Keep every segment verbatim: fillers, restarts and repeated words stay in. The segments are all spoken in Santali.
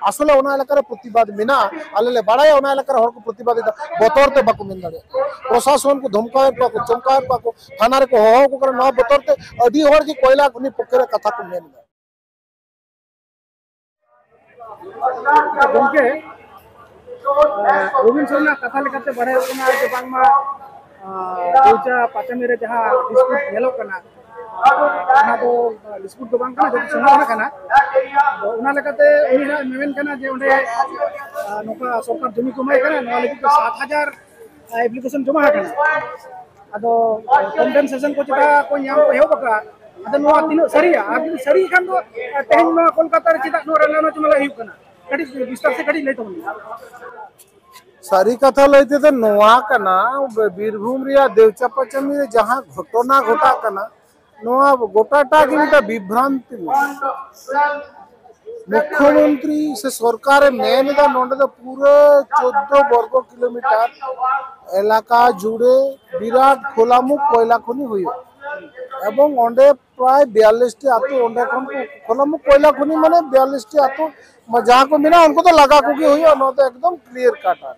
ᱟᱥᱚᱞᱮ ᱚᱱᱟ ᱮᱞᱟᱠᱟ ᱨᱮ ᱯᱨᱚᱛᱤᱵᱟᱫ ᱢᱮᱱᱟᱜᱼᱟ, ᱟᱞᱮ ᱞᱮ ᱵᱟᱲᱟᱭᱟ ᱚᱱᱟ ᱮᱞᱟᱠᱟ ᱨᱮ ᱦᱚᱲ ᱠᱚ ᱯᱨᱚᱛᱤᱵᱟᱫ ᱮᱫᱟ, ᱵᱚᱛᱚᱨ ᱛᱮ ᱵᱟᱠᱚ ᱢᱮᱱ ᱫᱟᱲᱮᱭᱟᱜ ᱠᱟᱱᱟ᱾ ᱯᱨᱚᱥᱟᱥᱚᱱ ᱠᱚ ᱫᱷᱚᱢᱠᱟᱣᱮᱫ ᱠᱚᱣᱟ ᱠᱚ, ᱪᱚᱢᱠᱟᱣᱮᱫ ᱠᱚᱣᱟ ᱠᱚ, ᱛᱷᱟᱱᱟ ᱨᱮᱠᱚ ᱦᱚᱦᱚ ᱟᱠᱚ ᱠᱟᱱᱟ᱾ ᱱᱚᱣᱟ ᱵᱚᱛᱚᱨ ᱛᱮ ᱟᱹᱰᱤ ᱦᱚᱲ ᱜᱮ ᱠᱚᱭᱞᱟ ᱠᱷᱚᱱᱤ ᱯᱚᱠᱠᱷᱮ ᱨᱮ ᱠᱟᱛᱷᱟ ᱠᱚ ᱢᱮᱱ ᱮᱫᱟ᱾ ᱜᱚᱢᱠᱮ, ᱨᱚᱵᱤᱱ ᱥᱚᱨᱮᱱᱟᱜ ᱠᱟᱛᱷᱟ ᱞᱮᱠᱟᱛᱮ ᱵᱟᱲᱟᱭᱚᱜ ᱠᱟᱱᱟ ᱡᱮ ᱵᱟᱝᱢᱟ ᱵᱮᱣᱪᱟ ᱯᱟᱪᱟᱢᱤ ᱨᱮ ᱡᱟᱦᱟᱸ ᱰᱤᱥᱯᱩᱴ ᱧᱮᱞᱚᱜ ᱠᱟᱱᱟ, ᱚᱱᱟ ᱫᱚ ᱰᱤᱥᱯᱩᱴ ᱫᱚ ᱵᱟᱝ ᱠᱟᱱᱟ, ᱡᱚᱛᱚ ᱥᱚᱢᱟᱫᱷᱟᱱ ᱠᱟᱱᱟ᱾ ᱟᱫᱚ ᱚᱱᱟ ᱞᱮᱠᱟᱛᱮ ᱩᱱᱤ ᱦᱟᱸᱜ ᱢᱮᱢᱮᱱ ᱠᱟᱱᱟ ᱡᱮ ᱚᱸᱰᱮ ᱱᱚᱝᱠᱟ ᱥᱚᱨᱠᱟᱨ ᱡᱚᱢᱤ ᱠᱚ ᱮᱢᱟᱭ ᱠᱟᱱᱟ, ᱱᱚᱣᱟ ᱞᱟᱹᱜᱤᱫ ᱛᱮ ᱥᱟᱛ ᱦᱟᱡᱟᱨ ᱮᱯᱞᱤᱠᱮᱥᱚᱱ ᱡᱚᱢᱟ ᱟᱠᱟᱱᱟ᱾ ᱟᱫᱚ ᱠᱚᱢᱯᱮᱱᱥᱮᱥᱚᱱ ᱠᱚ ᱪᱮᱛᱟ ᱠᱚ ᱧᱟᱢ ᱠᱚ ᱮᱦᱚᱵ ᱟᱠᱟᱫᱼᱟ᱾ ᱟᱫᱚ ᱱᱚᱣᱟ ᱛᱤᱱᱟᱹᱜ ᱥᱟᱹᱨᱤᱭᱟ? ᱟᱨ ᱡᱩᱫᱤ ᱥᱟᱹᱨᱤ ᱠᱷᱟᱱ ᱫᱚ ᱛᱮᱦᱮᱧ ᱱᱚᱣᱟ ᱠᱳᱞᱠᱟᱛᱟ ᱨᱮ ᱪᱮᱫᱟᱜ ᱱᱚᱣᱟ ᱨᱮᱞᱟ ᱱᱚᱪᱚ ᱢᱮᱞᱟ ᱦᱩᱭᱩᱜ ᱠᱟᱱᱟ? ᱠᱟᱹᱴᱤᱡ ᱵᱤᱥᱛᱟᱨ ᱛᱮ ᱠᱟᱹᱴᱤᱡ ᱞᱟᱹᱭ ᱛᱟᱵᱚᱱ ᱢᱮ᱾ ᱥᱟᱹᱨᱤ ᱠᱟᱛᱷᱟ ᱞᱟᱹᱭ ᱛᱮᱫᱚ ᱱᱚᱣᱟ ᱠᱟᱱᱟ, ᱵᱤᱨᱵᱷᱩᱢ ᱨᱮᱭᱟᱜ ᱫᱮᱣᱪᱟᱯᱟᱪᱟᱢᱤ ᱨᱮ ᱡᱟᱦᱟᱸ ᱜᱷᱚᱴᱚᱱᱟ ᱜᱷᱚᱴᱟᱜ ᱠᱟᱱᱟ, ᱱᱚᱣᱟ ᱜᱚᱴᱟᱴᱟᱜ ᱜᱮ ᱢᱤᱫᱴᱟᱝ ᱵᱤᱵᱷᱨᱟᱱᱛᱤ ᱢᱮᱱᱟᱜᱼᱟ᱾ ᱢᱩᱠᱷᱭᱚᱢᱚᱱᱛᱨᱤ ᱥᱮ ᱥᱚᱨᱠᱟᱨᱮ ᱢᱮᱱ ᱮᱫᱟ ᱱᱚᱰᱮ ᱫᱚ ᱯᱩᱨᱟᱹ ᱪᱳᱫᱫᱳ ᱵᱚᱨᱜᱚ ᱠᱤᱞᱳᱢᱤᱴᱟᱨ ᱮᱞᱟᱠᱟ ᱡᱩᱲᱮ ᱵᱤᱨᱟᱴ ᱠᱷᱳᱞᱟᱢᱩᱠᱷ ᱠᱚᱭᱞᱟ ᱠᱷᱚᱱᱤ ᱦᱩᱭᱩᱜᱼᱟ, ᱮᱵᱚᱝ ᱚᱸᱰᱮ ᱯᱨᱟᱭ ᱵᱤᱭᱟᱞᱞᱤᱥ ᱴᱤ ᱟᱹᱛᱩ ᱚᱸᱰᱮ ᱠᱷᱚᱱ ᱠᱚ, ᱠᱷᱳᱞᱟᱢᱩᱠᱷ ᱠᱚᱭᱞᱟ ᱠᱷᱚᱱᱤ ᱢᱟᱱᱮ ᱵᱤᱭᱟᱞᱞᱤᱥ ᱴᱤ ᱟᱹᱛᱩ ᱡᱟᱦᱟᱸ ᱠᱚ ᱢᱮᱱᱟᱜᱼᱟ, ᱩᱱᱠᱩ ᱫᱚ ᱞᱟᱜᱟ ᱠᱚᱜᱮ ᱦᱩᱭᱩᱜᱼᱟ᱾ ᱱᱚᱣᱟ ᱫᱚ ᱮᱠᱫᱚᱢ ᱠᱞᱤᱭᱟᱨ ᱠᱟᱴ ᱟᱨ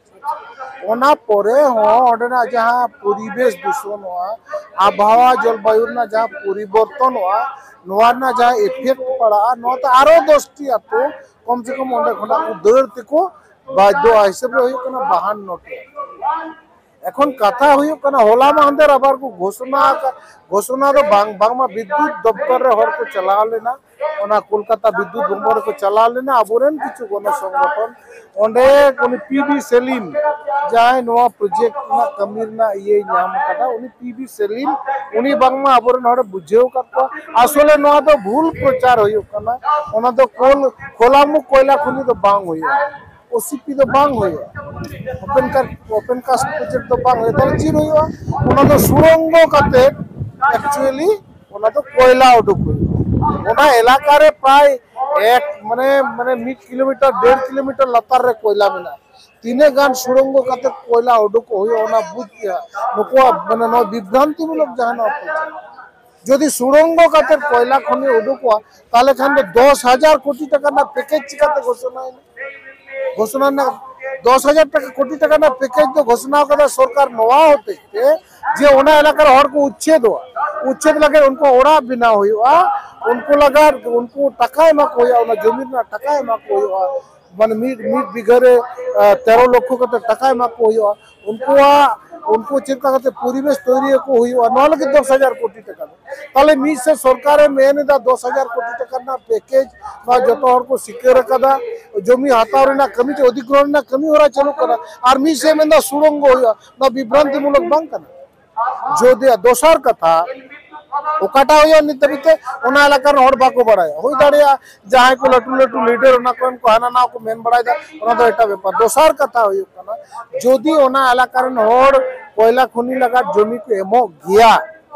ᱚᱱᱟ ᱯᱚᱨᱮ ᱦᱚᱸ ᱚᱸᱰᱮᱱᱟᱜ ᱡᱟᱦᱟᱸ ᱯᱚᱨᱤᱵᱮᱥ ᱫᱩᱥᱚᱱᱚᱜᱼᱟ, ᱟᱵᱚᱦᱟᱣᱟ ᱡᱚᱞᱵᱟᱭᱩ ᱨᱮᱱᱟᱜ ᱡᱟᱦᱟᱸ ᱯᱚᱨᱤᱵᱚᱨᱛᱚᱱᱚᱜᱼᱟ, ᱱᱚᱣᱟ ᱨᱮᱱᱟᱜ ᱡᱟᱦᱟᱸ ᱤᱯᱷᱮᱠᱴ ᱯᱟᱲᱟᱜᱼᱟ, ᱱᱚᱣᱟ ᱛᱮ ᱟᱨᱚ ᱫᱚᱥ ᱴᱤ ᱟᱛᱳ ᱠᱚᱢ ᱥᱮ ᱠᱚᱢ ᱚᱸᱰᱮ ᱠᱷᱚᱱᱟᱜ ᱠᱚ ᱫᱟᱹᱲ ᱛᱮᱠᱚ ᱵᱟᱫᱽᱫᱷᱚᱜᱼᱟ᱾ ᱦᱤᱥᱟᱹᱵ ᱨᱮ ᱦᱩᱭᱩᱜ ᱠᱟᱱᱟ ᱵᱟᱦᱟᱱᱱᱚ ᱴᱤ᱾ ᱮᱠᱷᱚᱱ ᱠᱟᱛᱷᱟ ᱦᱩᱭᱩᱜ ᱠᱟᱱᱟ, ᱦᱚᱞᱟ ᱢᱟᱦᱫᱮᱨ ᱟᱵᱟᱨ ᱠᱚ ᱜᱷᱳᱥᱚᱱᱟ ᱟᱠᱟᱫ, ᱜᱷᱳᱥᱚᱱᱟ ᱫᱚ ᱵᱟᱝ, ᱵᱟᱝᱢᱟ ᱵᱤᱫᱽᱭᱩᱛ ᱫᱚᱯᱛᱚᱨ ᱨᱮ ᱦᱚᱲ ᱠᱚ ᱪᱟᱞᱟᱣ ᱞᱮᱱᱟ, ᱚᱱᱟ ᱠᱳᱞᱠᱟᱛᱟ ᱵᱤᱫᱽᱭᱩᱛ ᱵᱷᱚᱵᱚᱱ ᱨᱮᱠᱚ ᱪᱟᱞᱟᱣ ᱞᱮᱱᱟ ᱟᱵᱚᱨᱮᱱ ᱠᱤᱪᱷᱩ ᱜᱚᱱᱚ ᱥᱚᱝᱜᱚᱴᱷᱚᱱ᱾ ᱚᱸᱰᱮ ᱩᱱᱤ ᱯᱤ ᱵᱤ ᱥᱮᱞᱤᱢ, ᱡᱟᱦᱟᱸᱭ ᱱᱚᱣᱟ ᱯᱨᱚᱡᱮᱠᱴ ᱨᱮᱱᱟᱜ ᱠᱟᱹᱢᱤ ᱨᱮᱱᱟᱜ ᱤᱭᱟᱹᱭ ᱧᱟᱢ ᱟᱠᱟᱫᱟ, ᱩᱱᱤ ᱯᱤ ᱵᱤ ᱥᱮᱞᱤᱢ, ᱩᱱᱤ ᱵᱟᱝᱢᱟ ᱟᱵᱚᱨᱮᱱ ᱦᱚᱲᱮ ᱵᱩᱡᱷᱟᱹᱣ ᱟᱠᱟᱫ ᱠᱚᱣᱟ, ᱟᱥᱚᱞᱮ ᱱᱚᱣᱟ ᱫᱚ ᱵᱷᱩᱞ ᱯᱨᱚᱪᱟᱨ ᱦᱩᱭᱩᱜ ᱠᱟᱱᱟ, ᱚᱱᱟ ᱫᱚ ᱠᱳᱞ, ᱠᱷᱳᱞᱟᱢᱩᱠᱷ ᱠᱚᱭᱞᱟ ᱠᱷᱚᱱᱤ ᱫᱚ ᱵᱟᱝ ᱦᱩᱭᱩᱜᱼᱟ, ᱳ ᱥᱤ ᱯᱤ ᱫᱚ ᱵᱟᱝ ᱦᱩᱭᱩᱜᱼᱟ, ᱳᱯᱮᱱ ᱠᱟᱥᱴ, ᱳᱯᱮᱱ ᱠᱟᱥᱴ ᱯᱨᱚᱡᱮᱠᱴ ᱫᱚ ᱵᱟᱝ ᱦᱩᱭᱩᱜᱼᱟ᱾ ᱛᱟᱦᱚᱞᱮ ᱪᱮᱫ ᱦᱩᱭᱩᱜᱼᱟ? ᱚᱱᱟ ᱫᱚ ᱥᱩᱲᱚᱝᱜᱚ ᱠᱟᱛᱮ ᱮᱠᱪᱩᱭᱮᱞᱤ ᱚᱱᱟ ᱫᱚ ᱠᱚᱭᱞᱟ ᱩᱰᱩᱠ ᱦᱩᱭᱩᱜᱼᱟ᱾ ᱚᱱᱟ ᱮᱞᱟᱠᱟ ᱨᱮ ᱯᱨᱟᱭ ᱮᱠ, ᱢᱟᱱᱮ, ᱢᱟᱱᱮ ᱢᱤᱫ ᱠᱤᱞᱳᱢᱤᱴᱟᱨ, ᱰᱮᱲ ᱠᱤᱞᱳᱢᱤᱴᱟᱨ ᱞᱟᱛᱟᱨ ᱨᱮ ᱠᱚᱭᱞᱟ ᱢᱮᱱᱟᱜᱼᱟ᱾ ᱛᱤᱱᱟᱹᱜ ᱜᱟᱱ ᱥᱩᱲᱚᱝᱜᱚ ᱠᱟᱛᱮ ᱠᱚᱭᱞᱟ ᱩᱰᱩᱠᱚᱜ ᱦᱩᱭᱩᱜᱼᱟ, ᱚᱱᱟ ᱵᱩᱡᱽ ᱜᱮᱭᱟ᱾ ᱱᱩᱠᱩᱣᱟᱜ, ᱢᱟᱱᱮ, ᱱᱚᱣᱟ ᱵᱤᱵᱷᱨᱟᱱᱛᱤᱢᱩᱞᱚᱠ ᱡᱟᱦᱟᱱᱟᱜ ᱚᱯᱨᱚᱪᱟᱨ᱾ ᱡᱩᱫᱤ ᱥᱩᱲᱚᱝᱜᱚ ᱠᱟᱛᱮ ᱠᱚᱭᱞᱟ ᱠᱷᱚᱱᱤ ᱩᱰᱩᱠᱚᱜᱼᱟ, ᱛᱟᱦᱚᱞᱮ ᱠᱷᱟᱱ ᱫᱚ ᱫᱚᱥ ᱦᱟᱡᱟᱨ ᱠᱳᱴᱤ ᱴᱟᱠᱟ ᱨᱮᱱᱟᱜ ᱯᱮᱠᱮᱡᱽ ᱪᱤᱠᱟᱹᱛᱮ ᱜᱷᱳᱥᱚᱱᱟᱭᱮᱱᱟ? ᱜᱷᱳᱥᱚᱱᱟ ᱨᱮᱱᱟᱜ ᱫᱚᱥ ᱦᱟᱡᱟᱨ ᱴᱟᱠᱟ, ᱠᱳᱴᱤ ᱴᱟᱠᱟ ᱨᱮᱱᱟᱜ ᱯᱮᱠᱮᱡᱽ ᱫᱚ ᱜᱷᱳᱥᱚᱱᱟ ᱠᱟᱫᱟ ᱥᱚᱨᱠᱟᱨ ᱱᱚᱣᱟ ᱦᱚᱛᱮᱡ ᱛᱮ ᱡᱮ ᱚᱱᱟ ᱮᱞᱟᱠᱟ ᱨᱮ ᱦᱚᱲ ᱠᱚ ᱩᱪᱪᱷᱮᱫᱚᱜᱼᱟ, ᱩᱪᱪᱷᱮᱫ ᱞᱟᱹᱜᱤᱫ ᱩᱱᱠᱩ ᱚᱲᱟᱜ ᱵᱮᱱᱟᱣ ᱦᱩᱭᱩᱜᱼᱟ, ᱩᱱᱠᱩ ᱞᱟᱜᱟᱫ ᱩᱱᱠᱩ ᱴᱟᱠᱟ ᱮᱢᱟ ᱠᱚ ᱦᱩᱭᱩᱜᱼᱟ, ᱚᱱᱟ ᱡᱚᱢᱤ ᱨᱮᱱᱟᱜ ᱴᱟᱠᱟ ᱮᱢᱟ ᱠᱚ ᱦᱩᱭᱩᱜᱼᱟ, ᱢᱟᱱᱮ ᱢᱤᱫ, ᱢᱤᱫ ᱵᱤᱜᱷᱟᱹ ᱨᱮ ᱛᱮᱨᱚ ᱞᱚᱠᱠᱷᱚ ᱠᱟᱛᱮ ᱴᱟᱠᱟ ᱮᱢᱟ ᱠᱚ ᱦᱩᱭᱩᱜᱼᱟ, ᱩᱱᱠᱩᱣᱟᱜ, ᱩᱱᱠᱩ ᱪᱮᱫ ᱞᱮᱠᱟ ᱠᱟᱛᱮ ᱯᱚᱨᱤᱵᱮᱥ ᱛᱳᱭᱨᱤ ᱟᱠᱚ ᱦᱩᱭᱩᱜᱼᱟ, ᱱᱚᱣᱟ ᱞᱟᱹᱜᱤᱫ ᱫᱚᱥ ᱦᱟᱡᱟᱨ ᱠᱳᱴᱤ ᱴᱟᱠᱟ ᱫᱚ᱾ ᱛᱟᱦᱞᱮ ᱢᱤᱫ ᱥᱮᱫ ᱥᱚᱨᱠᱟᱨᱮ ᱢᱮᱱ ᱮᱫᱟ ᱫᱚᱥ ᱦᱟᱡᱟᱨ ᱠᱳᱴᱤ ᱴᱟᱠᱟ ᱨᱮᱱᱟᱜ ᱯᱮᱠᱮᱡᱽ, ᱱᱚᱣᱟ ᱡᱚᱛᱚ ᱦᱚᱲ ᱠᱚ ᱥᱤᱠᱟᱹᱨ ᱟᱠᱟᱫᱟ, ᱡᱚᱢᱤ ᱦᱟᱛᱟᱣ ᱨᱮᱱᱟᱜ ᱠᱟᱹᱢᱤ ᱪᱮ ᱚᱫᱷᱤᱜᱨᱚᱦᱚᱱ ᱨᱮᱱᱟᱜ ᱠᱟᱹᱢᱤ ᱦᱚᱨᱟ ᱪᱟᱹᱞᱩᱜ ᱠᱟᱱᱟ, ᱟᱨ ᱢᱤᱫ ᱥᱮᱫ ᱢᱮᱱᱫᱟ ᱥᱩᱲᱚᱝᱜᱚ ᱦᱩᱭᱩᱜᱼᱟ, ᱱᱚᱣᱟ ᱵᱤᱵᱷᱨᱟᱱᱛᱤᱢᱩᱞᱚᱠ ᱵᱟᱝ ᱠᱟᱱᱟ? ᱡᱩᱫᱤ ᱫᱚᱥᱟᱨ ᱠᱟᱛᱷᱟ, ᱚᱠᱟᱴᱟᱜ ᱦᱩᱭᱩᱜᱼᱟ ᱱᱤᱛ ᱫᱷᱟᱹᱵᱤᱡ ᱛᱮ ᱚᱱᱟ ᱮᱞᱟᱠᱟ ᱨᱮᱱ ᱦᱚᱲ ᱵᱟᱠᱚ ᱵᱟᱲᱟᱭᱟ᱾ ᱦᱩᱭ ᱫᱟᱲᱮᱭᱟᱜᱼᱟ ᱡᱟᱦᱟᱸᱭ ᱠᱚ ᱞᱟᱹᱴᱩ ᱞᱟᱹᱴᱩ ᱞᱤᱰᱟᱨ ᱚᱱᱟ ᱠᱚᱨᱮᱱ ᱠᱚ ᱦᱟᱱᱟ ᱱᱟᱣᱟ ᱠᱚ ᱢᱮᱱ ᱵᱟᱲᱟᱭᱮᱫᱟ, ᱚᱱᱟ ᱫᱚ ᱮᱴᱟᱜ ᱵᱮᱯᱟᱨ᱾ ᱫᱚᱥᱟᱨ ᱠᱟᱛᱷᱟ ᱦᱩᱭᱩᱜ ᱠᱟᱱᱟ, ᱡᱩᱫᱤ ᱚᱱᱟ ᱮᱞᱟᱠᱟ ᱨᱮᱱ ᱦᱚᱲ ᱠᱚᱭᱞᱟ ᱠᱷᱚᱱᱤ ᱞᱟᱜᱟᱫ ᱡᱚᱢᱤ ᱠᱚ ᱮᱢᱚᱜ ᱜᱮᱭᱟ,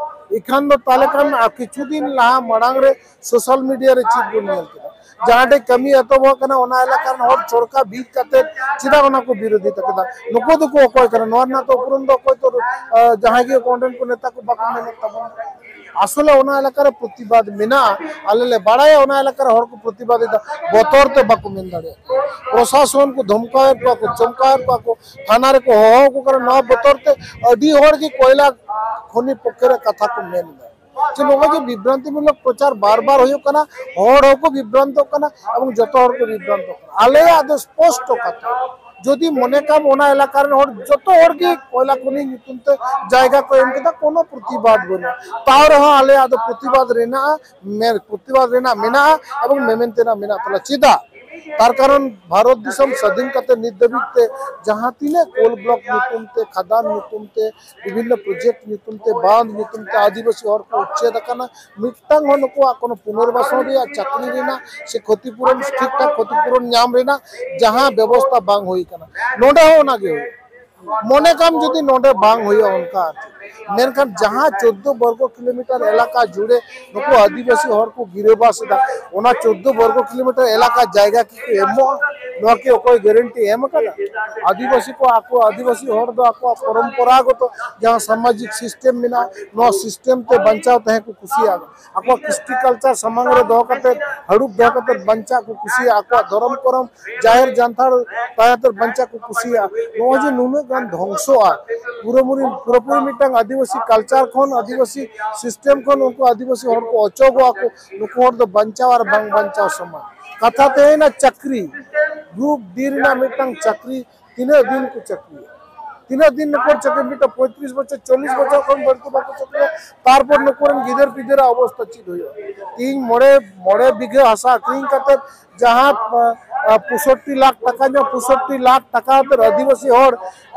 ᱮᱱᱠᱷᱟᱱ ᱫᱚ ᱛᱟᱦᱞᱮ ᱠᱷᱟᱱ ᱟᱨ ᱠᱤᱪᱷᱩ ᱫᱤᱱ ᱞᱟᱦᱟ ᱢᱟᱲᱟᱝ ᱨᱮ ᱥᱳᱥᱟᱞ ᱢᱤᱰᱤᱭᱟ ᱨᱮ ᱪᱮᱫ ᱵᱚᱱ ᱧᱮᱞ ᱠᱮᱫᱟ, ᱡᱟᱦᱟᱸ ᱴᱷᱮᱡ ᱠᱟᱹᱢᱤ ᱮᱛᱚᱦᱚᱵ ᱠᱟᱱᱟ ᱚᱱᱟ ᱮᱞᱟᱠᱟ ᱨᱮᱱ ᱦᱚᱲ ᱪᱚᱲᱠᱟ ᱵᱤᱫ ᱠᱟᱛᱮ ᱪᱮᱫᱟᱜ ᱚᱱᱟ ᱠᱚ ᱵᱤᱨᱳᱫᱷᱤ ᱛᱟᱠᱮᱫᱟ? ᱱᱩᱠᱩ ᱫᱚᱠᱚ ᱚᱠᱚᱭ ᱠᱟᱱᱟ? ᱱᱚᱣᱟ ᱨᱮᱱᱟᱜ ᱫᱚ ᱩᱯᱨᱩᱢ ᱫᱚ ᱚᱠᱚᱭ ᱛᱚ, ᱟᱸ, ᱡᱟᱦᱟᱸᱭ ᱜᱮ ᱚᱸᱰᱮᱱ ᱠᱚ ᱱᱮᱛᱟ ᱠᱚ ᱵᱟᱠᱚ ᱢᱮᱱᱮᱫ ᱛᱟᱵᱚᱱᱟ᱾ ᱟᱥᱚᱞᱮ ᱚᱱᱟ ᱮᱞᱟᱠᱟ ᱨᱮ ᱯᱨᱚᱛᱤᱵᱟᱫ ᱢᱮᱱᱟᱜᱼᱟ, ᱟᱞᱮ ᱞᱮ ᱵᱟᱲᱟᱭᱟ ᱚᱱᱟ ᱮᱞᱟᱠᱟ ᱨᱮ ᱦᱚᱲ ᱠᱚ ᱯᱨᱚᱛᱤᱵᱟᱫ ᱮᱫᱟ, ᱵᱚᱛᱚᱨ ᱛᱮ ᱵᱟᱠᱚ ᱢᱮᱱ ᱫᱟᱲᱮᱭᱟᱜ ᱠᱟᱱᱟ᱾ ᱯᱨᱚᱥᱟᱥᱚᱱ ᱠᱚ ᱫᱷᱚᱢᱠᱟᱣᱮᱫ ᱠᱚᱣᱟ ᱠᱚ, ᱪᱚᱢᱠᱟᱣᱮᱫ ᱠᱚᱣᱟ ᱠᱚ, ᱛᱷᱟᱱᱟ ᱨᱮᱠᱚ ᱦᱚᱦᱚ ᱟᱠᱚ ᱠᱟᱱᱟ, ᱱᱚᱣᱟ ᱵᱚᱛᱚᱨ ᱛᱮ ᱟᱹᱰᱤ ᱦᱚᱲ ᱜᱮ ᱠᱚᱭᱞᱟ ᱠᱷᱚᱱᱤ ᱯᱚᱠᱠᱷᱮ ᱨᱮ ᱠᱟᱛᱷᱟ ᱠᱚ ᱢᱮᱱ ᱮᱫᱟ᱾ ᱡᱮ ᱱᱚᱜᱼᱚᱭ ᱡᱮ ᱵᱤᱵᱷᱨᱟᱱᱛᱤᱢᱩᱞᱚᱠ ᱯᱨᱚᱪᱟᱨ ᱵᱟᱨ ᱵᱟᱨ ᱦᱩᱭᱩᱜ ᱠᱟᱱᱟ, ᱦᱚᱲ ᱦᱚᱸᱠᱚ ᱵᱤᱵᱷᱨᱟᱱᱛᱚᱜ ᱠᱟᱱᱟ ᱮᱵᱚᱝ ᱡᱚᱛᱚ ᱦᱚᱲ ᱠᱚ ᱵᱤᱵᱷᱨᱟᱱᱛᱚᱜ ᱠᱟᱱᱟ᱾ ᱟᱞᱮᱭᱟᱜ ᱫᱚ ᱥᱯᱚᱥᱴᱚ ᱠᱟᱛᱷᱟ, ᱡᱩᱫᱤ ᱢᱚᱱᱮ ᱠᱟᱢ ᱚᱱᱟ ᱮᱞᱟᱠᱟ ᱨᱮᱱ ᱦᱚᱲ, ᱡᱚᱛᱚ ᱦᱚᱲ ᱜᱮ ᱠᱚᱭᱞᱟ ᱠᱷᱚᱱᱤ ᱧᱩᱛᱩᱢ ᱛᱮ ᱡᱟᱭᱜᱟ ᱠᱚ ᱮᱢ ᱠᱮᱫᱟ, ᱠᱳᱱᱳ ᱯᱨᱚᱛᱤᱵᱟᱫ ᱵᱟᱹᱱᱩᱜᱼᱟ᱾ ᱛᱟᱣ ᱨᱮᱦᱚᱸ ᱟᱞᱮᱭᱟᱜ ᱫᱚ ᱯᱨᱚᱛᱤᱵᱟᱫ ᱨᱮᱱᱟᱜ ᱢᱮ-, ᱯᱨᱚᱛᱤᱵᱟᱫ ᱨᱮᱱᱟᱜ ᱢᱮᱱᱟᱜᱼᱟ ᱮᱵᱚᱝ ᱢᱮᱢᱮᱱ ᱛᱮᱱᱟᱜ ᱢᱮᱱᱟᱜ ᱛᱟᱞᱮᱭᱟ᱾ ᱪᱮᱫᱟᱜ? ᱛᱟᱨ ᱠᱟᱨᱚᱱ ᱵᱷᱟᱨᱚᱛ ᱫᱤᱥᱚᱢ ᱥᱟᱹᱫᱷᱤᱱ ᱠᱟᱛᱮ ᱱᱤᱛ ᱫᱷᱟᱹᱵᱤᱡ ᱛᱮ ᱡᱟᱦᱟᱸ ᱛᱤᱱᱟᱹᱜ ᱠᱳᱞ ᱵᱞᱚᱠ ᱧᱩᱛᱩᱢ ᱛᱮ, ᱠᱷᱟᱫᱟᱱ ᱧᱩᱛᱩᱢ ᱛᱮ, ᱵᱤᱵᱷᱤᱱᱱᱚ ᱯᱨᱚᱡᱮᱠᱴ ᱧᱩᱛᱩᱢ ᱛᱮ, ᱵᱟᱸᱫᱷ ᱧᱩᱛᱩᱢ ᱛᱮ ᱟᱹᱫᱤᱵᱟᱹᱥᱤ ᱦᱚᱲ ᱠᱚ ᱩᱪᱪᱷᱮᱫ ᱟᱠᱟᱱᱟ, ᱢᱤᱫᱴᱟᱝ ᱦᱚᱸ ᱱᱩᱠᱩᱣᱟᱜ ᱠᱳᱱᱳ ᱯᱩᱱᱚᱨᱵᱟᱥᱚᱱ ᱨᱮᱭᱟᱜ, ᱪᱟᱹᱠᱨᱤ ᱨᱮᱱᱟᱜ ᱥᱮ ᱠᱷᱚᱛᱤᱯᱩᱨᱚᱱ, ᱴᱷᱤᱠ ᱴᱷᱟᱠ ᱠᱷᱚᱛᱤᱯᱩᱨᱚᱱ ᱧᱟᱢ ᱨᱮᱱᱟᱜ ᱡᱟᱦᱟᱸ ᱵᱮᱵᱚᱥᱛᱷᱟ ᱵᱟᱝ ᱦᱩᱭ ᱟᱠᱟᱱᱟ᱾ ᱱᱚᱰᱮ ᱦᱚᱸ ᱚᱱᱟᱜᱮ ᱦᱩᱭᱩᱜᱼᱟ᱾ ᱢᱚᱱᱮ ᱠᱟᱢ ᱡᱩᱫᱤ ᱱᱚᱰᱮ ᱵᱟᱝ ᱦᱩᱭᱩᱜᱼᱟ ᱚᱱᱠᱟ, ᱟᱨ ᱪᱮᱫ, ᱢᱮᱱᱠᱷᱟᱱ ᱡᱟᱦᱟᱸ ᱪᱳᱫᱽᱫᱳ ᱵᱚᱨᱜᱚ ᱠᱤᱞᱳᱢᱤᱴᱟᱨ ᱮᱞᱟᱠᱟ ᱡᱩᱲᱮ ᱱᱩᱠᱩ ᱟᱹᱫᱤᱵᱟᱹᱥᱤ ᱦᱚᱲ ᱠᱚ ᱜᱤᱨᱟᱹᱵᱟᱥ ᱮᱫᱟ, ᱚᱱᱟ ᱪᱳᱫᱽᱫᱳ ᱵᱚᱨᱜᱚ ᱠᱤᱞᱳᱢᱤᱴᱟᱨ ᱮᱞᱟᱠᱟ ᱡᱟᱭᱜᱟ ᱠᱤ ᱠᱚ ᱮᱢᱚᱜᱼᱟ? ᱱᱚᱣᱟ ᱠᱤ ᱚᱠᱚᱭ ᱜᱮᱨᱮᱱᱴᱤ ᱮᱢ ᱟᱠᱟᱫᱟ? ᱟᱹᱫᱤᱵᱟᱹᱥᱤ ᱠᱚ, ᱟᱠᱚ ᱟᱹᱫᱤᱵᱟᱹᱥᱤ ᱦᱚᱲ ᱫᱚ ᱟᱠᱚᱣᱟᱜ ᱯᱚᱨᱚᱢᱯᱚᱨᱟᱜᱚᱛᱚ ᱡᱟᱦᱟᱸ ᱥᱟᱢᱟᱡᱤᱠ ᱥᱤᱥᱴᱮᱢ ᱢᱮᱱᱟᱜᱼᱟ, ᱱᱚᱣᱟ ᱥᱤᱥᱴᱮᱢ ᱛᱮ ᱵᱟᱧᱪᱟᱣ ᱛᱟᱦᱮᱸ ᱠᱚ ᱠᱩᱥᱤᱭᱟᱜᱼᱟ᱾ ᱟᱠᱚᱣᱟᱜ ᱠᱨᱤᱥᱴᱤ ᱠᱟᱞᱪᱟᱨ ᱥᱟᱢᱟᱝ ᱨᱮ ᱫᱚᱦᱚ ᱠᱟᱛᱮ, ᱦᱟᱹᱲᱩᱵ ᱫᱚᱦᱚ ᱠᱟᱛᱮ ᱵᱟᱧᱪᱟᱜ ᱠᱚ ᱠᱩᱥᱤᱭᱟᱜᱼᱟ᱾ ᱟᱠᱚᱣᱟᱜ ᱫᱷᱚᱨᱚᱢ ᱠᱚᱨᱚᱢ ᱡᱟᱦᱮᱨ ᱡᱟᱱᱛᱷᱟᱲ ᱛᱟᱦᱮᱸ ᱠᱟᱛᱮ ᱵᱟᱧᱪᱟᱜ ᱠᱚ ᱠᱩᱥᱤᱭᱟᱜᱼᱟ᱾ ᱱᱚᱜᱼᱚᱭ ᱡᱮ ᱱᱩᱱᱟᱹᱜ ᱜᱟᱱ ᱫᱷᱚᱝᱥᱚᱜᱼᱟ, ᱯᱩᱨᱟᱹᱯᱩᱨᱤ, ᱯᱩᱨᱟᱹᱯᱩᱨᱤ ᱢᱤᱫᱴᱟᱝ ᱟᱹᱫᱤᱵᱟᱹᱥᱤ ᱠᱟᱞᱪᱟᱨ ᱠᱷᱚᱱ, ᱟᱹᱫᱤᱵᱟᱹᱥᱤ ᱥᱤᱥᱴᱮᱢ ᱠᱷᱚᱱ ᱩᱱᱠᱩ ᱟᱹᱫᱤᱵᱟᱹᱥᱤ ᱦᱚᱲ ᱠᱚ ᱚᱪᱚᱜᱚᱜᱼᱟ ᱠᱚ, ᱱᱩᱠᱩ ᱦᱚᱲ ᱫᱚ ᱵᱟᱧᱪᱟᱣ ᱟᱨ ᱵᱟᱝ ᱵᱟᱧᱪᱟᱣ ᱥᱚᱢᱟᱱ᱾ ᱠᱟᱛᱷᱟ ᱛᱟᱦᱮᱸᱭᱮᱱᱟ ᱪᱟᱹᱠᱨᱤ, ᱜᱨᱩᱯ ᱰᱤ ᱨᱮᱱᱟᱜ ᱢᱤᱫᱴᱟᱝ ᱪᱟᱹᱠᱨᱤ ᱛᱤᱱᱟᱹᱜ ᱫᱤᱱ ᱠᱚ ᱪᱟᱹᱠᱨᱤᱭᱟ? ᱛᱤᱱᱟᱹᱜ ᱫᱤᱱ ᱱᱩᱠᱩ ᱪᱟᱹᱠᱨᱤ? ᱢᱤᱫᱴᱟᱝ ᱯᱚᱸᱭᱛᱨᱤᱥ ᱵᱚᱪᱷᱚᱨ, ᱪᱚᱞᱞᱤᱥ ᱵᱚᱪᱷᱚᱨ ᱠᱷᱚᱱ ᱵᱟᱹᱲᱛᱤ ᱵᱟᱠᱚ ᱪᱟᱹᱠᱨᱤᱭᱟ᱾ ᱛᱟᱨᱯᱚᱨ ᱱᱩᱠᱩ ᱨᱮᱱ ᱜᱤᱫᱟᱹᱨ ᱯᱤᱫᱟᱹᱨᱟᱜ ᱚᱵᱚᱥᱛᱟ ᱪᱮᱫ ᱦᱩᱭᱩᱜᱼᱟ? ᱛᱤᱦᱤᱧ ᱢᱚᱬᱮ, ᱢᱚᱬᱮ ᱵᱤᱜᱷᱟᱹ ᱦᱟᱥᱟ ᱟᱹᱠᱷᱨᱤᱧ ᱠᱟᱛᱮ ᱡᱟᱦᱟᱸ, ᱟ, ᱟ, ᱯᱚᱸᱭᱥᱚᱴᱴᱤ ᱞᱟᱠᱷ ᱴᱟᱠᱟ ᱧᱚᱜ, ᱯᱚᱸᱭᱥᱚᱴᱴᱤ ᱞᱟᱠᱷ ᱴᱟᱠᱟ ᱟᱛᱮ ᱟᱹᱫᱤᱵᱟᱹᱥᱤ ᱦᱚᱲ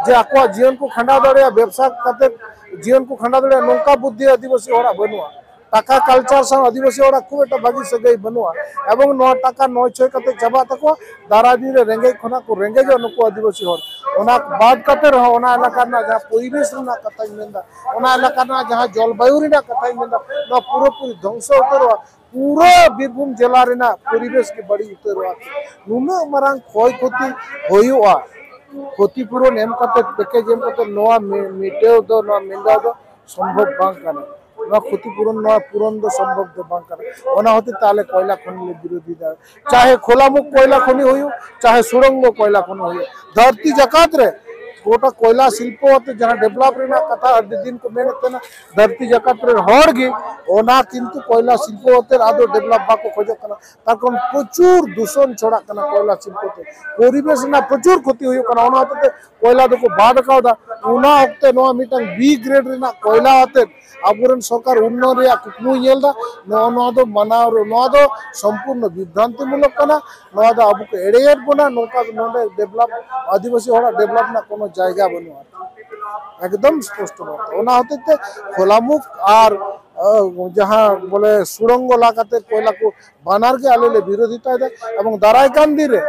ᱡᱮ ᱟᱠᱚᱣᱟᱜ ᱡᱤᱭᱚᱱ ᱠᱚ ᱠᱷᱟᱸᱰᱟᱣ ᱫᱟᱲᱮᱭᱟᱜᱼᱟ, ᱵᱮᱵᱽᱥᱟ ᱠᱟᱛᱮ ᱡᱤᱭᱚᱱ ᱠᱚ ᱠᱷᱟᱸᱰᱟᱣ ᱫᱟᱲᱮᱭᱟᱜᱼᱟ, ᱱᱚᱝᱠᱟ ᱵᱩᱫᱽᱫᱷᱤ ᱟᱹᱫᱤᱵᱟᱹᱥᱤ ᱦᱚᱲᱟᱜ ᱵᱟᱹᱱᱩᱜᱼᱟ᱾ ᱴᱟᱠᱟ ᱠᱟᱞᱪᱟᱨ ᱥᱟᱶ ᱟᱹᱫᱤᱵᱟᱹᱥᱤ ᱦᱚᱲᱟᱜ ᱠᱷᱩᱵ ᱮᱠᱴᱟ ᱵᱷᱟᱹᱜᱤ ᱥᱟᱹᱜᱟᱹᱭ ᱵᱟᱹᱱᱩᱜᱼᱟ᱾ ᱮᱵᱚᱝ ᱱᱚᱣᱟ ᱴᱟᱠᱟ ᱱᱚᱭ ᱪᱷᱚᱭ ᱠᱟᱛᱮ ᱪᱟᱵᱟᱜ ᱛᱟᱠᱚᱣᱟ, ᱫᱟᱨᱟᱭ ᱫᱤᱱ ᱨᱮ ᱨᱮᱸᱜᱮᱡ ᱠᱷᱚᱱᱟᱜ ᱠᱚ ᱨᱮᱸᱜᱮᱡᱚᱜᱼᱟ ᱱᱩᱠᱩ ᱟᱹᱫᱤᱵᱟᱹᱥᱤ ᱦᱚᱲ᱾ ᱚᱱᱟ ᱵᱟᱫ ᱠᱟᱛᱮ ᱨᱮᱦᱚᱸ ᱚᱱᱟ ᱮᱞᱟᱠᱟ ᱨᱮᱱᱟᱜ ᱡᱟᱦᱟᱸ ᱯᱚᱨᱤᱵᱮᱥ ᱨᱮᱱᱟᱜ ᱠᱟᱛᱷᱟᱧ ᱢᱮᱱᱫᱟ, ᱚᱱᱟ ᱮᱞᱟᱠᱟ ᱨᱮᱱᱟᱜ ᱡᱟᱦᱟᱸ ᱡᱚᱞᱵᱟᱭᱩ ᱨᱮᱱᱟᱜ ᱠᱟᱛᱷᱟᱧ ᱢᱮᱱᱫᱟ, ᱱᱚᱣᱟ ᱯᱩᱨᱟᱹᱯᱩᱨᱤ ᱫᱷᱚᱝᱥᱚ ᱩᱛᱟᱹᱨᱚᱜᱼᱟ᱾ ᱯᱩᱨᱟᱹ ᱵᱤᱨᱵᱷᱩᱢ ᱡᱮᱞᱟ ᱨᱮᱱᱟᱜ ᱯᱚᱨᱤᱵᱮᱥ ᱜᱮ ᱵᱟᱹᱲᱤᱡ ᱩᱛᱟᱹᱨᱚᱜᱼᱟ᱾ ᱱᱩᱱᱟᱹᱜ ᱢᱟᱨᱟᱝ ᱠᱷᱚᱭ ᱠᱷᱚᱛᱤ ᱦᱩᱭᱩᱜᱼᱟ, ᱠᱷᱚᱛᱤ ᱯᱩᱨᱚᱱ ᱮᱢ ᱠᱟᱛᱮ, ᱯᱮᱠᱮᱡᱽ ᱮᱢ ᱠᱟᱛᱮ ᱱᱚᱣᱟ ᱢᱮ-, ᱢᱮᱴᱟᱣ ᱫᱚ, ᱱᱚᱣᱟ ᱢᱮᱴᱟᱣ ᱫᱚ ᱥᱚᱢᱵᱷᱚᱵ ᱵᱟᱝ ᱠᱟᱱᱟ᱾ ᱱᱚᱣᱟ ᱠᱷᱚᱛᱤ ᱯᱩᱨᱚᱱ, ᱱᱚᱣᱟ ᱯᱩᱨᱚᱱ ᱫᱚ ᱥᱚᱢᱵᱷᱚᱵ ᱫᱚ ᱵᱟᱝ ᱠᱟᱱᱟ᱾ ᱚᱱᱟ ᱦᱚᱛᱮᱡ ᱛᱮ ᱟᱞᱮ ᱠᱚᱭᱞᱟ ᱠᱷᱚᱱᱤ ᱞᱮ ᱵᱤᱨᱳᱫᱷᱤ ᱫᱟ, ᱪᱟᱦᱮ ᱠᱷᱳᱞᱟᱢᱩᱠᱷ ᱠᱚᱭᱞᱟ ᱠᱷᱚᱱᱤ ᱦᱩᱭᱩᱜ, ᱪᱟᱦᱮ ᱥᱩᱲᱚᱝᱜᱚ ᱠᱚᱭᱞᱟ ᱠᱷᱚᱱᱤ ᱦᱩᱭᱩᱜ᱾ ᱫᱷᱟᱹᱨᱛᱤ ᱡᱟᱠᱟᱛ ᱨᱮ ᱜᱚᱴᱟ ᱠᱚᱭᱞᱟ ᱥᱤᱞᱯᱚ ᱟᱛᱮ ᱡᱟᱦᱟᱸ ᱰᱮᱵᱷᱞᱚᱯ ᱨᱮᱱᱟᱜ ᱠᱟᱛᱷᱟ ᱟᱹᱰᱤ ᱫᱤᱱ ᱠᱚ ᱢᱮᱱᱮᱫ ᱛᱟᱦᱮᱱᱟ, ᱫᱷᱟᱹᱨᱛᱤ ᱡᱟᱠᱟᱛ ᱨᱮᱱ ᱦᱚᱲ ᱜᱮ ᱚᱱᱟ ᱠᱤᱱᱛᱩ ᱠᱚᱭᱞᱟ ᱥᱤᱞᱯᱚ ᱟᱛᱮ ᱟᱫᱚ ᱰᱮᱵᱷᱞᱚᱯ ᱵᱟᱠᱚ ᱠᱷᱚᱡᱚᱜ ᱠᱟᱱᱟ᱾ ᱛᱟᱨ ᱠᱟᱨᱚᱱ ᱯᱨᱚᱪᱩᱨ ᱫᱩᱥᱚᱱ ᱪᱷᱚᱲᱟᱜ ᱠᱟᱱᱟ ᱠᱚᱭᱞᱟ ᱥᱤᱞᱯᱚ ᱛᱮ, ᱯᱚᱨᱤᱵᱮᱥ ᱨᱮᱱᱟᱜ ᱯᱨᱚᱪᱩᱨ ᱠᱷᱚᱛᱤ ᱦᱩᱭᱩᱜ ᱠᱟᱱᱟ᱾ ᱚᱱᱟ ᱦᱚᱛᱮᱡ ᱛᱮ ᱠᱚᱭᱞᱟ ᱫᱚᱠᱚ ᱵᱟᱫ ᱟᱠᱟᱣᱫᱟ᱾ ᱚᱱᱟ ᱚᱠᱛᱮ ᱱᱚᱣᱟ ᱢᱤᱫᱴᱟᱝ ᱵᱤ ᱜᱨᱮᱰ ᱨᱮᱱᱟᱜ ᱠᱚᱭᱞᱟ ᱟᱛᱮ ᱟᱵᱚᱨᱮᱱ ᱥᱚᱨᱠᱟᱨ ᱩᱱᱱᱚᱭᱚᱱ ᱨᱮᱭᱟᱜ ᱠᱩᱠᱢᱩᱭ ᱧᱮᱞ ᱮᱫᱟ᱾ ᱱᱚᱜᱼᱚ ᱱᱚᱣᱟ ᱫᱚ ᱢᱟᱱᱟᱣ ᱨᱮ, ᱱᱚᱣᱟ ᱫᱚ ᱥᱚᱢᱯᱩᱨᱱᱚ ᱵᱤᱵᱷᱨᱟᱱᱛᱤᱢᱩᱞᱚᱠ ᱠᱟᱱᱟ᱾ ᱱᱚᱣᱟ ᱫᱚ ᱟᱵᱚ ᱠᱚ ᱮᱲᱮᱭᱮᱫ ᱵᱚᱱᱟ᱾ ᱱᱚᱝᱠᱟ ᱱᱚᱰᱮ ᱰᱮᱵᱷᱞᱚᱯ, ᱟᱹᱫᱤᱵᱟᱹᱥᱤ ᱦᱚᱲᱟᱜ ᱰᱮᱵᱷᱞᱚᱯ ᱨᱮᱱᱟᱜ ᱠᱳᱱᱳ ᱡᱟᱭᱜᱟ ᱵᱟᱹᱱᱩᱜᱼᱟ, ᱮᱠᱫᱚᱢ ᱥᱯᱚᱥᱴᱚ ᱵᱟᱨᱛᱟ᱾ ᱚᱱᱟ ᱦᱚᱛᱮᱡ ᱛᱮ ᱠᱷᱳᱞᱟᱢᱩᱠᱷ ᱟᱨ, ᱟᱸ, ᱡᱟᱦᱟᱸ ᱵᱚᱞᱮ ᱥᱩᱲᱚᱝᱜᱚ ᱞᱟ ᱠᱟᱛᱮ ᱠᱚᱭᱞᱟ ᱠᱚ, ᱵᱟᱱᱟᱨ ᱜᱮ ᱟᱞᱮ ᱞᱮ ᱵᱤᱨᱳᱫᱷᱤᱛᱟᱭᱮᱫᱟ᱾ ᱮᱵᱚᱝ ᱫᱟᱨᱟᱭ ᱠᱟᱱ ᱫᱤᱱ ᱨᱮ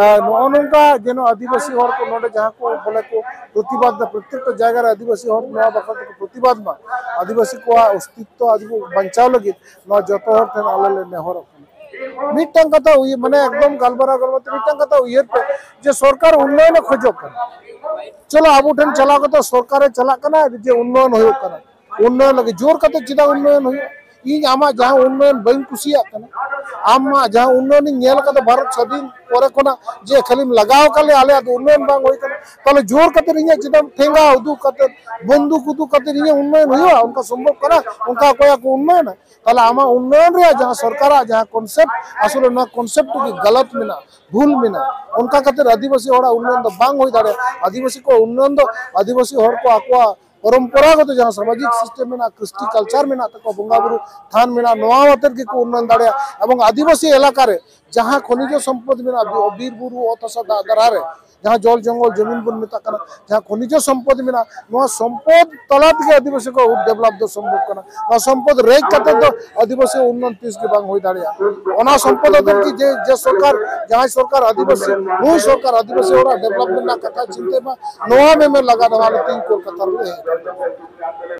ᱟᱨ ᱱᱚᱜᱼᱚ ᱱᱚᱝᱠᱟ ᱡᱮᱱᱚ ᱟᱹᱫᱤᱵᱟᱹᱥᱤ ᱦᱚᱲ ᱠᱚ ᱱᱚᱰᱮ ᱡᱟᱦᱟᱸ ᱠᱚ ᱵᱚᱞᱮ ᱠᱚ ᱯᱨᱚᱛᱤᱵᱟᱫ ᱫᱟ, ᱯᱨᱚᱛᱮᱠᱴᱟ ᱡᱟᱭᱜᱟ ᱨᱮ ᱟᱹᱫᱤᱵᱟᱹᱥᱤ ᱦᱚᱲ ᱱᱚᱣᱟ ᱵᱟᱠᱷᱨᱟ ᱛᱮᱠᱚ ᱯᱨᱚᱛᱤᱵᱟᱫ ᱢᱟ, ᱟᱹᱫᱤᱵᱟᱹᱥᱤ ᱠᱚᱣᱟᱜ ᱚᱥᱛᱤᱛᱛᱚ ᱟᱹᱫᱤᱵᱟᱹᱥᱤ ᱵᱟᱧᱪᱟᱣ ᱞᱟᱹᱜᱤᱫ ᱱᱚᱣᱟ ᱡᱚᱛᱚ ᱦᱚᱲ ᱴᱷᱮᱱ ᱟᱞᱮ ᱞᱮ ᱱᱮᱦᱚᱨᱚᱜ ᱠᱟᱱᱟ᱾ ᱢᱤᱫᱴᱟᱝ ᱠᱟᱛᱷᱟ ᱩᱭᱦᱟᱹᱨ, ᱢᱟᱱᱮ ᱮᱠᱫᱚᱢ ᱜᱟᱞᱢᱟᱨᱟᱣ ᱜᱟᱞᱢᱟᱨᱟᱣ ᱛᱮ ᱢᱤᱫᱴᱟᱝ ᱠᱟᱛᱷᱟ ᱩᱭᱦᱟᱹᱨ ᱯᱮ ᱡᱮ ᱥᱚᱨᱠᱟᱨ ᱩᱱᱱᱚᱭᱚᱱ ᱮ ᱠᱷᱚᱡᱚᱜ ᱠᱟᱱᱟ᱾ ᱪᱚᱞᱚ ᱟᱵᱚ ᱴᱷᱮᱱ ᱪᱟᱞᱟᱣ ᱠᱟᱛᱮ ᱥᱚᱨᱠᱟᱨ ᱮ ᱪᱟᱞᱟᱜ ᱠᱟᱱᱟ ᱡᱮ ᱩᱱᱱᱚᱭᱚᱱ ᱦᱩᱭᱩᱜ ᱠᱟᱱᱟ᱾ ᱩᱱᱱᱚᱭᱚᱱ ᱞᱟᱹᱜᱤᱫ ᱡᱳᱨ ᱠᱟᱛᱮ ᱪᱮᱫᱟᱜ ᱩᱱᱱᱚᱭᱚᱱ ᱦᱩᱭᱩᱜᱼᱟ? ᱤᱧ ᱟᱢᱟᱜ ᱡᱟᱦᱟᱸ ᱩᱱᱱᱚᱭᱚᱱ ᱵᱟᱹᱧ ᱠᱩᱥᱤᱭᱟᱜ ᱠᱟᱱᱟ, ᱟᱢᱟᱜ ᱡᱟᱦᱟᱸ ᱩᱱᱱᱚᱭᱚᱱ ᱤᱧ ᱧᱮᱞ ᱠᱟᱫᱟ ᱵᱷᱟᱨᱚᱛ ᱥᱟᱹᱫᱷᱤᱱ ᱯᱚᱨᱮ ᱠᱷᱚᱱᱟᱜ ᱡᱮ ᱠᱷᱟᱹᱞᱤᱢ ᱞᱟᱜᱟᱣ ᱟᱠᱟᱫ ᱞᱮᱭᱟ, ᱟᱞᱮᱭᱟᱜ ᱫᱚ ᱩᱱᱱᱚᱭᱚᱱ ᱵᱟᱝ ᱦᱩᱭ ᱠᱟᱱᱟ, ᱛᱟᱦᱞᱮ ᱡᱳᱨ ᱠᱟᱛᱮ ᱤᱧᱟᱹᱜ ᱪᱮᱫᱟᱜ ᱴᱷᱮᱸᱜᱟ ᱩᱫᱩᱜ ᱠᱟᱛᱮ, ᱵᱚᱱᱫᱩᱠ ᱩᱫᱩᱜ ᱠᱟᱛᱮ ᱤᱧᱟᱹᱜ ᱩᱱᱱᱚᱭᱚᱱ ᱦᱩᱭᱩᱜᱼᱟ? ᱚᱱᱠᱟ ᱥᱚᱢᱵᱷᱚᱵ ᱠᱟᱱᱟ? ᱚᱱᱠᱟ ᱚᱠᱚᱭᱟᱜ ᱠᱚ ᱩᱱᱱᱚᱭᱚᱱᱟ? ᱛᱟᱦᱞᱮ ᱟᱢᱟᱜ ᱩᱱᱱᱚᱭᱚᱱ ᱨᱮᱭᱟᱜ ᱡᱟᱦᱟᱸ ᱥᱚᱨᱠᱟᱨᱟᱜ ᱡᱟᱦᱟᱸ ᱠᱚᱱᱥᱮᱯᱴ, ᱟᱥᱚᱞᱮ ᱱᱚᱣᱟ ᱠᱚᱱᱥᱮᱯᱴ ᱜᱮ ᱜᱟᱞᱟᱛ ᱢᱮᱱᱟᱜᱼᱟ, ᱵᱷᱩᱞ ᱢᱮᱱᱟᱜᱼᱟ᱾ ᱚᱱᱠᱟ ᱠᱟᱛᱮ ᱟᱹᱫᱤᱵᱟᱹᱥᱤ ᱦᱚᱲᱟᱜ ᱩᱱᱱᱚᱭᱚᱱ ᱫᱚ ᱵᱟᱝ ᱦᱩᱭ ᱫᱟᱲᱮᱭᱟᱜᱼᱟ᱾ ᱟᱹᱫᱤᱵᱟᱹᱥᱤ ᱠᱚ ᱩᱱᱱᱚᱭᱚᱱ ᱫᱚ ᱟᱹᱫᱤᱵᱟᱹᱥᱤ ᱦᱚᱲ ᱠᱚ ᱟᱠᱚᱣᱟᱜ ᱯᱚᱨᱚᱢᱯᱚᱨᱟᱜᱚᱛ ᱡᱟᱦᱟᱸ ᱥᱟᱢᱟᱡᱤᱠ ᱥᱤᱥᱴᱮᱢ ᱢᱮᱱᱟᱜᱼᱟ, ᱠᱨᱤᱥᱴᱤ ᱠᱟᱞᱪᱟᱨ ᱢᱮᱱᱟᱜ ᱛᱟᱠᱚᱣᱟ, ᱵᱚᱸᱜᱟ ᱵᱩᱨᱩ ᱛᱷᱟᱱ ᱢᱮᱱᱟᱜᱼᱟ, ᱱᱚᱣᱟ ᱟᱛᱮᱫ ᱜᱮᱠᱚ ᱩᱱᱱᱚᱭᱚᱱ ᱫᱟᱲᱮᱭᱟᱜᱼᱟ᱾ ᱮᱵᱚᱝ ᱟᱹᱫᱤᱵᱟᱹᱥᱤ ᱮᱞᱟᱠᱟ ᱨᱮ ᱡᱟᱦᱟᱸ ᱠᱷᱚᱱᱤᱡᱚ ᱥᱚᱢᱯᱚᱫ ᱢᱮᱱᱟᱜᱼᱟ, ᱵᱤ-, ᱵᱤᱨ ᱵᱩᱨᱩ, ᱚᱛ ᱦᱟᱥᱟ, ᱫᱟᱜ ᱫᱟᱨᱦᱟ ᱨᱮ ᱡᱟᱦᱟᱸ ᱡᱚᱞ ᱡᱚᱝᱜᱚᱞ ᱡᱚᱢᱤᱱ ᱵᱚᱱ ᱢᱮᱛᱟᱜ ᱠᱟᱱᱟ, ᱡᱟᱦᱟᱸ ᱠᱷᱚᱱᱤᱡᱚ ᱥᱚᱢᱯᱚᱫ ᱢᱮᱱᱟᱜᱼᱟ, ᱱᱚᱣᱟ ᱥᱚᱢᱯᱚᱫ ᱛᱟᱞᱟ ᱛᱮᱜᱮ ᱟᱹᱫᱤᱵᱟᱹᱥᱤ ᱠᱚ ᱰᱮᱵᱷᱞᱚᱯ ᱫᱚ ᱥᱚᱢᱵᱷᱚᱵ ᱠᱟᱱᱟ᱾ ᱱᱚᱣᱟ ᱥᱚᱢᱯᱚᱫ ᱨᱮᱡ ᱠᱟᱛᱮ ᱫᱚ ᱟᱹᱫᱤᱵᱟᱹᱥᱤ ᱩᱱᱱᱚᱭᱚᱱ ᱛᱤᱥ ᱜᱮ ᱵᱟᱝ ᱦᱩᱭ ᱫᱟᱲᱮᱭᱟᱜᱼᱟ᱾ ᱚᱱᱟ ᱥᱚᱢᱯᱚᱫ ᱟᱛᱮᱫ ᱜᱮ ᱡᱮ, ᱡᱮ ᱥᱚᱨᱠᱟᱨ, ᱡᱟᱦᱟᱸᱭ ᱥᱚᱨᱠᱟᱨ ᱟᱹᱫᱤᱵᱟᱹᱥᱤ, ᱱᱩᱭ ᱥᱚᱨᱠᱟᱨ ᱟᱹᱫᱤᱵᱟᱹᱥᱤ ᱦᱚᱲᱟᱜ ᱰᱮᱵᱷᱞᱚᱯᱢᱮᱱᱴ ᱨᱮᱱᱟᱜ ᱠᱟᱛᱷᱟ ᱪᱤᱱᱛᱟᱹᱭ ᱢᱟ, ᱱᱚᱣᱟ ᱢᱮᱢᱮᱱ ᱞᱟᱜᱟᱣ ᱫᱚ ᱟᱞᱮ ᱛᱮᱦᱮᱧ ᱠᱳᱞᱠᱟᱛᱟ ᱨᱮᱞᱮ ᱦᱮᱡ ᱟᱠᱟᱱᱟ᱾